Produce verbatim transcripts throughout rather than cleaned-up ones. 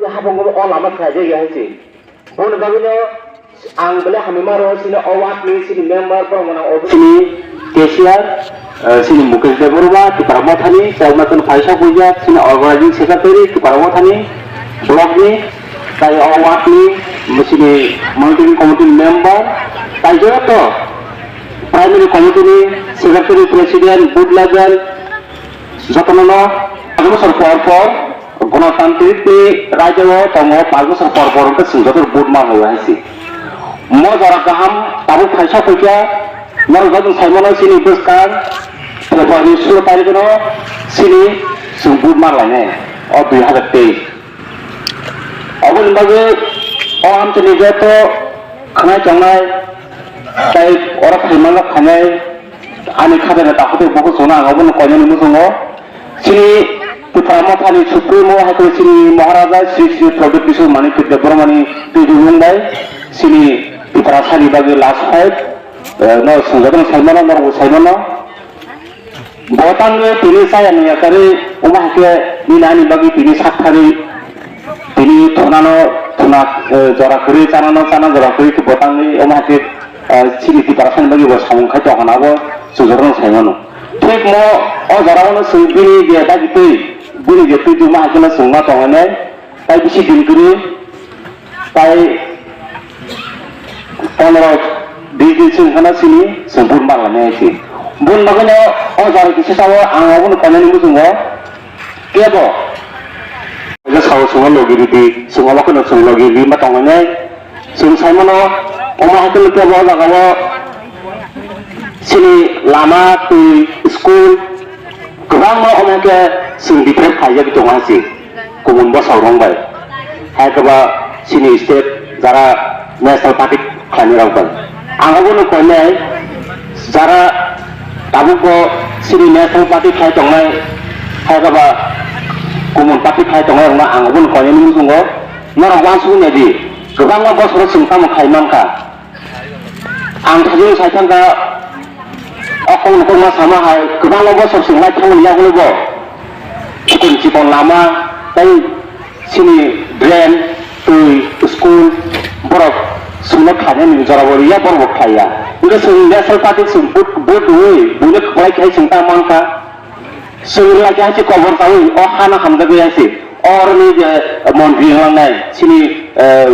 Haphang o lama khlai jak ya hai se. Boni bagwi no ang belai hamya ma rwo, chini o ward ni chini member borok gwnang, obo chini cashier, eh, chini Mukesh Debbarma, Tipra Mothani, Chairman Paisa Puja, chini organizing secretary, Tipra Mothani, block ni, tai o ward ni, chini monitoring committee member, tai joto primary committee ni secretary, president, booth level, jotono no bosor por por gonotantrik tei raijao tongo, paanch bosor por por hwnkhe chwng joto vote ma rwlaio hai se. Mo jora kaham tabuk phaisa phaikha, norok joto saimano chini bwskang February sulo tarikh no chini chwng vote ma rwlainai o dui hazar teis. Oboni bagwi o amchaini joto khwnai tongnai tei oro phaimano khainai ani khajaini takhuk tei bukhuk chwngno ang obono koinani muchungo. Chini Tipra Mothani Supremo hai khe chini Maharaja Sri Sri Pradyot Kishore Manik Debbarmani twijlung bai chini Tiprasani bagwi last fight, eh, no swngjagwi saimano, norokbo saimano. Bo tangwi tini chaya nungya kwrwi, omo hai khe nini ani bagwi tini sak thari, tini thunano thuna, eh, jora kwrwi, chanano chana jora kwrwi khe bo tangwi omo hai khe, eh, chini Tiprasani bagwi bo samung khai tongkha na abo chwng jotono sai mano. Thik mo o jora o no chwng bini je dagi twi, bini je twi twi omo hai khe no chwng ma tongo hinwi, tai bisi din kwrwi. Tai pondro bisi din chwng khana chini chwng bun barlani hai se. Bun bagwi no o jora kisa sao ang obono koinani muchungo kebo. Kaisa sao chwngno logi ridi, chwng omo kheno chwng logi rima tongnai. Chwng saimano omo hai kheno kebo o jagao chini lama, twi, school, kwbangma omo khe chwng biphre khlaijagwi tongo hai se. Kubun bosok rok bai, hai khe ba chini state jara national party khlainai rok bai. Ang abono koinai jara tabuk bo chini national party khlai tongnai, hai khe ba kubun party khlai tongnai rokno ang abono koinai nini muchungo norok uansugwi naidi, kwbangma bosoro chwng tamo khlai mankha. Ang thajwi sai thangkha, o kok nokokma sama hai kwbangma bosor chwng lai thangmani yagulo bo chikon chikon lama tei chini drain, twi, school borok chwngno khlainani jorabo riya, borokbo khlaiya. Hwnkhe chwng national party chwng vote, vote rwwi buino kwplai khai chwng ta mankha. Chwng lai khe hai se kobor chaui o hano hamjagwi hai se oroni je montri wnglangnai chini, eh,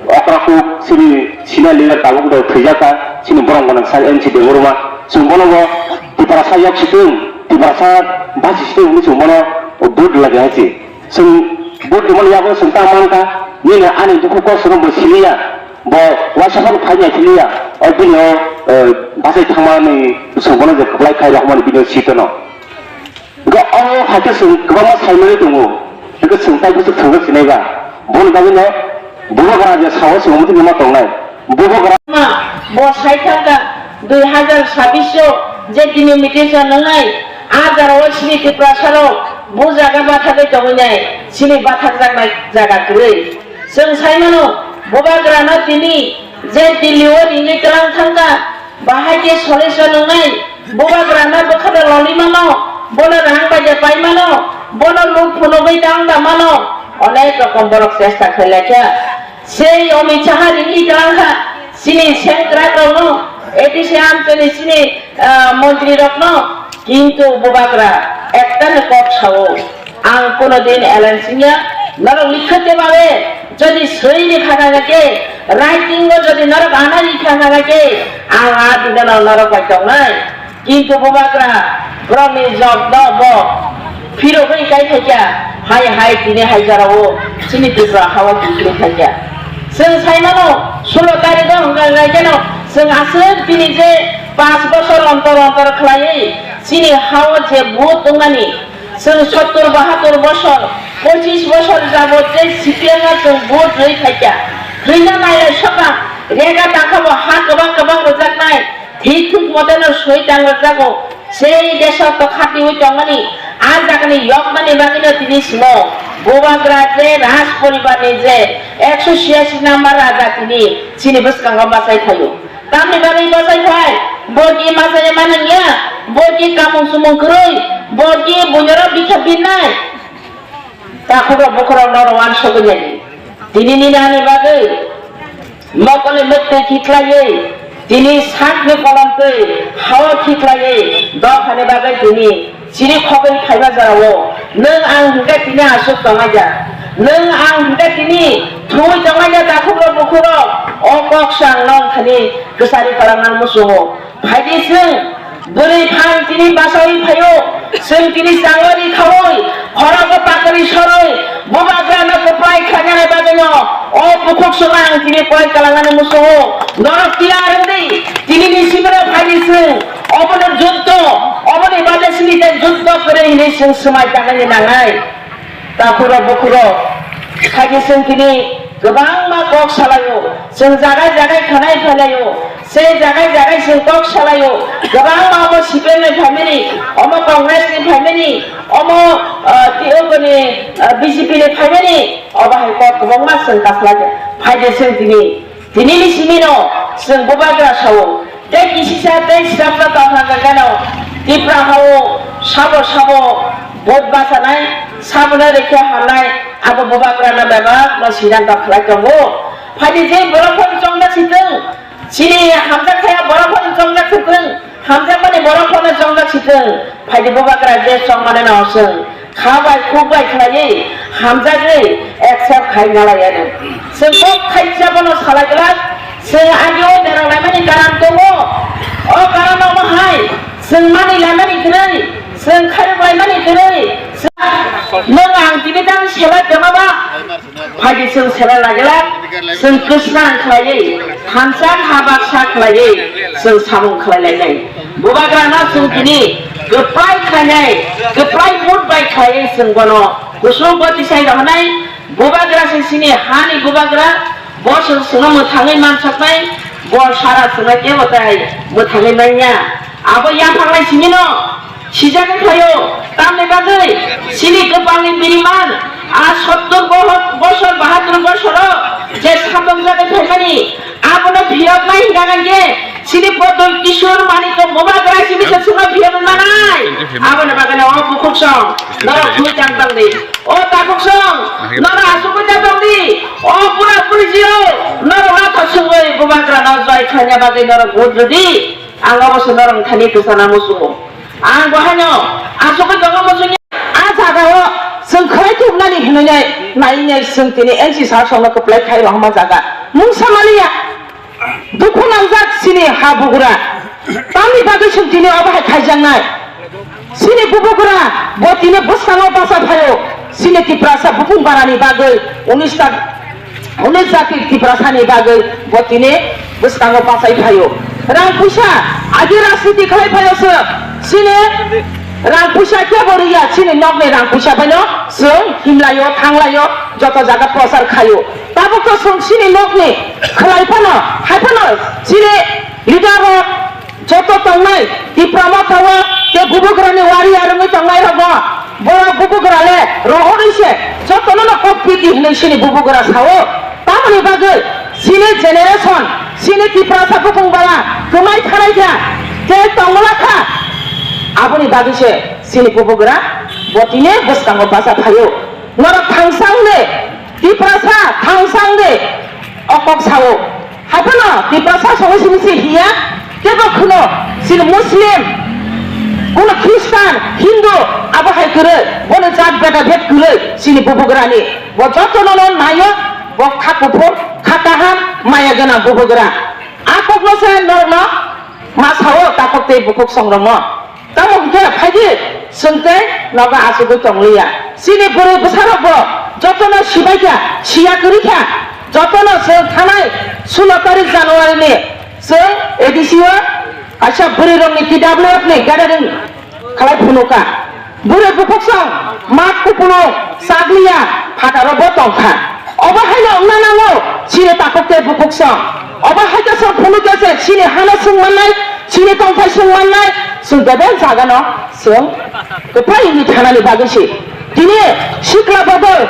okra kuk chini senior leader tabuk do thwijak kha chini borok gwnang sal M C Debbarma. Chwng bono bo Tiprasa yok situng, Tiprasa basi situng hinwi chwng bono vote lai khe hai se. Chwng vote rwmani yago chwng ta mankha, nini ani dukhu kosto no bo siliya, bo uaisa phano phai nai siliya, o bini o, eh, bachai thangmani chwng bono je kwplai khai rwkmani bini o seat no. Hwnkhe o hai khe chwng kwbangma saimani tongo. Hwnkhe chwng tai bwswk thangkhe sinai ba. Boni bagwino bubagra je sao chwng omo tongma tongnai. Bubagra. Bo sai thangkha dui hazar sabbish o je delimitation wngnai, a jora o chini Tiprasa rok bo jaga bathagwi tongwi nai, chini bathakjaknai jaga kwrwi. Chwng sai mano, bubagra no tini je Delhi o ringwi twlang thangkha, bahai khe solution wngnai, bubagra no bwkha da loli mano, bono rang bai da pai mano, bono luk phunugwi tang da mano, onek rokom borok chesta khlai lai kha. Sei Amit Shah ringwi twlang kha, chini sengkrak rok no, A D C amchani chini, ah, montri rok no, kintu bubagra ekta no kok sao. Ang kono din alliance wngya, norok likha te babe, jodi swi ni khana na ke, writing o jodi norok ana likha na ke, ang a dina no norok bai tongnai. Kintu bubagra, borok ni jok no bo, phiro bai kai thakya, hai hai tini hai jora o, chini Tripura hawa kikri thakya. Chwng sai mano, sulo tarikh o hwnka hwnka keno, chwng aswk tini je panch bosor ontor ontor khlaiwi, chini hao je vote wngmani, chwng sottor bahattor bosor, pochis bosor jabot je C P M no chwng vote rwi phaikha, rwina nailai soka, rega tangkha bo ha kwbang kwbang rwjaknai, thik thuk mote no soi tang rwjago, sei deso to khatiwi tongmani, a jagani yoknani bagwino tini simo, bubagra je Raj poribar ni je ekso chiyasi number raja tini chini bwskango bachai phaio. Tamni bagwi bachai phai, bo ki machai ma nangya, bo ki kamung sumung kwrwi, bo ki buinoro bikha binnai. Takhuk rok bukhuk rok no uansugwi nai. Tini ni nani bagwi mokolni mwktwi khiklaiwi, tini sakni kolomtwi hao khiklaiwi, dophani bagwi tini chini khogwi phaiba jorao nwng ang hwnkhe tini aswk tongnaija, nwng ang hwnkhe tini thuwi tongnaija, takhukrok bukhukrok, o koksa ang nong thani kwchari kwlangna muchungo. Phaidi chwng bwrwi phan tini basawi phaio, chwng tini changori khaui, khorogo pakri soroi, bubagrano kwplai khlainani bagwino o bukhuk songno ang tini kwlai kwlangani muchungo. Norok tiyar wngdi, tini ni simino phaidi chwng obono juddo, oboni bagwi chini tei juddo kwrwi hinwi chwng swmai tangnani nangnai. Takhurok bukhurok, sagi chwng tini kwbangma kok salaio, chwng jagai jagai khanai phailaio, se jagai jagai chwng kok salaio, kwbangma omo C P M ni phaimani, omo Congress ni phaimani, omo, ah, T O P ni, ah, B J P ni phaimani, obo hai kok kwbangma chwng kasalai phaidi chwng tini. Tini ni simi no chwng bubagra sao, tei kisisa tei srapno tongthang kha gano Tipra hao sabo sabo vote bachanai, sabo no rikhe hamnai, abo bubagra no bebak no siddhanto khlai tongo. Phaidi je borok phano chongna sitwng, chini hamjak thaya borok phano chongna sitwng, hamjakmani borok phano chongjak sitwng, phaidi bubagra je chongmani no chwng kha bai khuk bai khlaiwi hamjagwi accept khai nalai ano. Chwng kok khaisa bono salai glak, chwng agi o derang laimani karan tongo, o karan omo hai chwng mani laimani kwrwi, chwng khairok laimani kwrwi, chwng nwng ang tini tang selai tongma ba? Phaidi chwng sera lagilak, chwng kwsang khlaiwi, hamsa habaksa khlaiwi, chwng samung khlai lainai. Bubagrano chwng tini kwplai khlainai, kwplai mut bai khlaiwi chwng bono kusuk goti sai rohornai. Bubagra se chini hani bubagra, bo chwng chwngno mwthangwi mansoknai, bo sara chwngno kebo tai mwthangwi manya. Abo yaphangnai simino, sijak wngkhlaio, tamni bagwi chini kwpalni biriman, a sottor boho-, bosor, bahattor bosoro je satokjagwi phaimani, abono phiyoknai hwnka khe chini Bodol Kishore Manikya bubagra simi se chwngno phiyokwi manai. Aboni bagwino o bukhuk song norok thwi tang tongdi, o takhuk song norok asugwi tang tongdi, o bura buri jio norok nathok sungwi bubagrano joi khlaina bagwi norok vote rwdi. Ang obo se norok thani kwchana muchungo. Ang bo haino asugwi tongo muchungya. A jagao chwng khlai thumnani hinwi nai, nai nai chwng tini N C sir songno kwplai khai rohorma jaga. Mungsa maliya. Dukhu nangjak chini ha bugra. Tamni bagwi chwng tini obo hai khaijaknai. Chini bubugra bo tini bwskango bacha phaio. Chini Tiprasa bukung barani bagwi unis ta Hwnwi jati Tiprasani bagwi bo tini bwskango bachai phaio. Rang puisa agi rajniti khlai phaio se. Chini rang puisa kebo rwya, chini nokni rang puisa baino chwng himlaio, thanglaio, joto jaga prochar khaio. Tabuk to chwng chini nokni khlai phano, hai phano chini leader rok joto tongnai Tipra Motha o tei bubugrani wari arwngwi tongnai rogo, borok bubugra le rohorwi se jotono no kok piti hinwi sini bubugra sao. Tamoni bagwi sini generation, sini Tiprasa bukung bara kwmai thanai kha, tei tongla kha. Aboni bagwi se sini bubugra bo tini bwskango bacha phaio. Norok thangsa wngde, Tiprasa thangsa wngde, o kok sao. Haiphano Tiprasa songwi simi se hiya, kebo khuno chini Muslim, kuno Khristan, Hindu, abo hai kwrwi, bono jat beda bhed kwrwi, chini bubugrani. Bo jotono no naio, bo kha kuphur, kha kaham, maya gwnang bubugra. A kokno se norokno ma sao, takhuk tei bukhuk songrokno. Tamo hwnkhe phaidi, chwng tei nogo achugwi tongliya. Chini bwrwi bwsarokbo jotono sibaikha, siya kwrwikha. Jotono chwng thanai sulo tarik January ni chwng A D C o kaisa bwrwirokni T W F ni gathering khlai phunukha. Bwrwi buphuksong mat kupulung chakliya phataro bo tongkha. Obo haino wngna nango chini takhuk tei buphuksong. Obo hai khe chwng phunukya se chini hano chwng mannai, chini tongthai chwng mannai, chwng bebak jagano chwng kwplai wngwi thanani bagwi se. Tini sikla bodol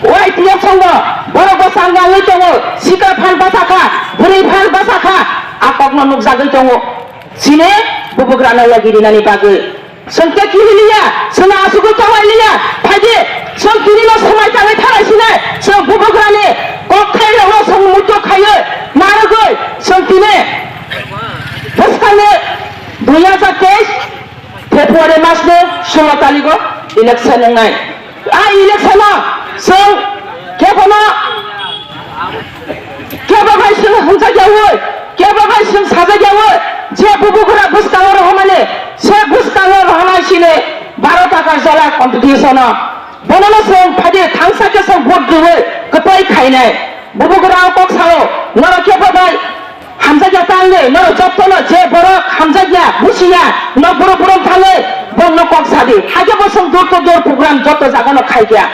Y T F songno borok bo changwangwi tongo, sikla phan bachakha, bwrwi phan bachakha, a kokno nukjagwi tongo. Chini bubugrano yagirinani bagwi. Chwng tei kiri liya, chwng asugwi tongwi liya. Phaidi, chwng kiri no swmai tangwi thalai sinai, chwng bubugrani Solo taligo election wngnai. A election o chwng kebono kebo bai chwng hwnjakyawi, kebo bai chwng sajakyawi, je bubugra bwskango rohormani, se bwskango rohornai sini baro taka jola competition o. Bonono chwng phaidi thangsa khe chwng vote rwwi kwtwi khainai. Bubugra o kok sao, norok kebo bai Hamjakya tangwi, norok jotono je borok hamjakya, busiya, nok borok borok thangwi, bongno kok sadi. Haikhe bo chwng door to door program joto jagano khaikha.